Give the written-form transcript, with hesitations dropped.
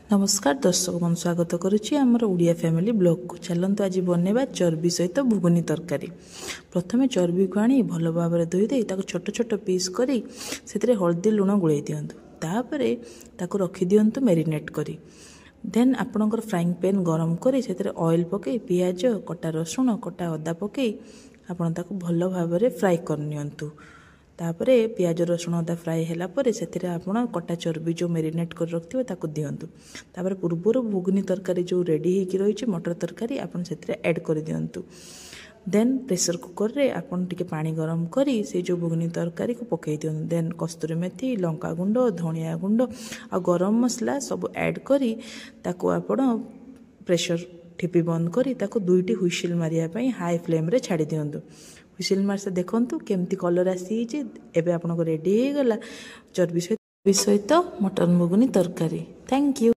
ନମସ୍କାର ଦର୍ଶକ ବନ୍ଧୁ, ସ୍ୱାଗତ କରୁଛି ଆମର ଓଡ଼ିଆ ଫ୍ୟାମିଲି ବ୍ଲଗ୍କୁ। ଚାଲନ୍ତୁ ଆଜି ବନେଇବା ଚର୍ବି ସହିତ ଘୁଗୁନି ତରକାରୀ। ପ୍ରଥମେ ଚର୍ବିକୁ ଆଣି ଭଲ ଭାବରେ ଧୋଇ ଦେଇ ତାକୁ ଛୋଟ ଛୋଟ ପିସ୍ କରି ସେଥିରେ ହଳଦୀ ଲୁଣ ଗୋଳେଇ ଦିଅନ୍ତୁ। ତାପରେ ତାକୁ ରଖିଦିଅନ୍ତୁ ମ୍ୟାରିନେଟ୍ କରି। ଦେନ୍ ଆପଣଙ୍କର ଫ୍ରାଇଂ ପ୍ୟାନ୍ ଗରମ କରି ସେଥିରେ ଅଏଲ୍ ପକାଇ ପିଆଜ, କଟା ରସୁଣ, କଟା ଅଦା ପକାଇ ଆପଣ ତାକୁ ଭଲ ଭାବରେ ଫ୍ରାଏ କରିନିଅନ୍ତୁ। ତାପରେ ପିଆଜ, ରସୁଣ, ଅଦା ଫ୍ରାଏ ହେଲା ପରେ ସେଥିରେ ଆପଣ କଟା ଚର୍ବି ଯେଉଁ ମ୍ୟାରିନେଟ୍ କରି ରଖିଥିବେ ତାକୁ ଦିଅନ୍ତୁ। ତାପରେ ପୂର୍ବରୁ ଘୁଗୁନି ତରକାରୀ ଯେଉଁ ରେଡ଼ି ହେଇକି ରହିଛି, ମଟର ତରକାରୀ, ଆପଣ ସେଥିରେ ଆଡ଼୍ କରିଦିଅନ୍ତୁ। ଦେନ୍ ପ୍ରେସର୍ କୁକର୍ରେ ଆପଣ ଟିକେ ପାଣି ଗରମ କରି ସେ ଯେଉଁ ଘୁଗୁନି ତରକାରୀକୁ ପକାଇ ଦିଅନ୍ତୁ। ଦେନ୍ କସ୍ତୁରୀ ମେଥି, ଲଙ୍କା ଗୁଣ୍ଡ, ଧଣିଆ ଗୁଣ୍ଡ ଆଉ ଗରମ ମସଲା ସବୁ ଆଡ଼୍ କରି ତାକୁ ଆପଣ ପ୍ରେସର୍ ଠିପି ବନ୍ଦ କରି ତାକୁ 2ଟି ହୁଇସିଲ୍ ମାରିବା ପାଇଁ ହାଇ ଫ୍ଲେମ୍ରେ ଛାଡ଼ି ଦିଅନ୍ତୁ। ହୁଇସିଲ୍ ମାରି ଦେଖନ୍ତୁ କେମିତି କଲର୍ ଆସିଯାଇଛି। ଏବେ ଆପଣଙ୍କ ରେଡ଼ି ହେଇଗଲା ଚର୍ବି ସହିତ ମଟନ ଘୁଗୁନି ତରକାରୀ। Thank you.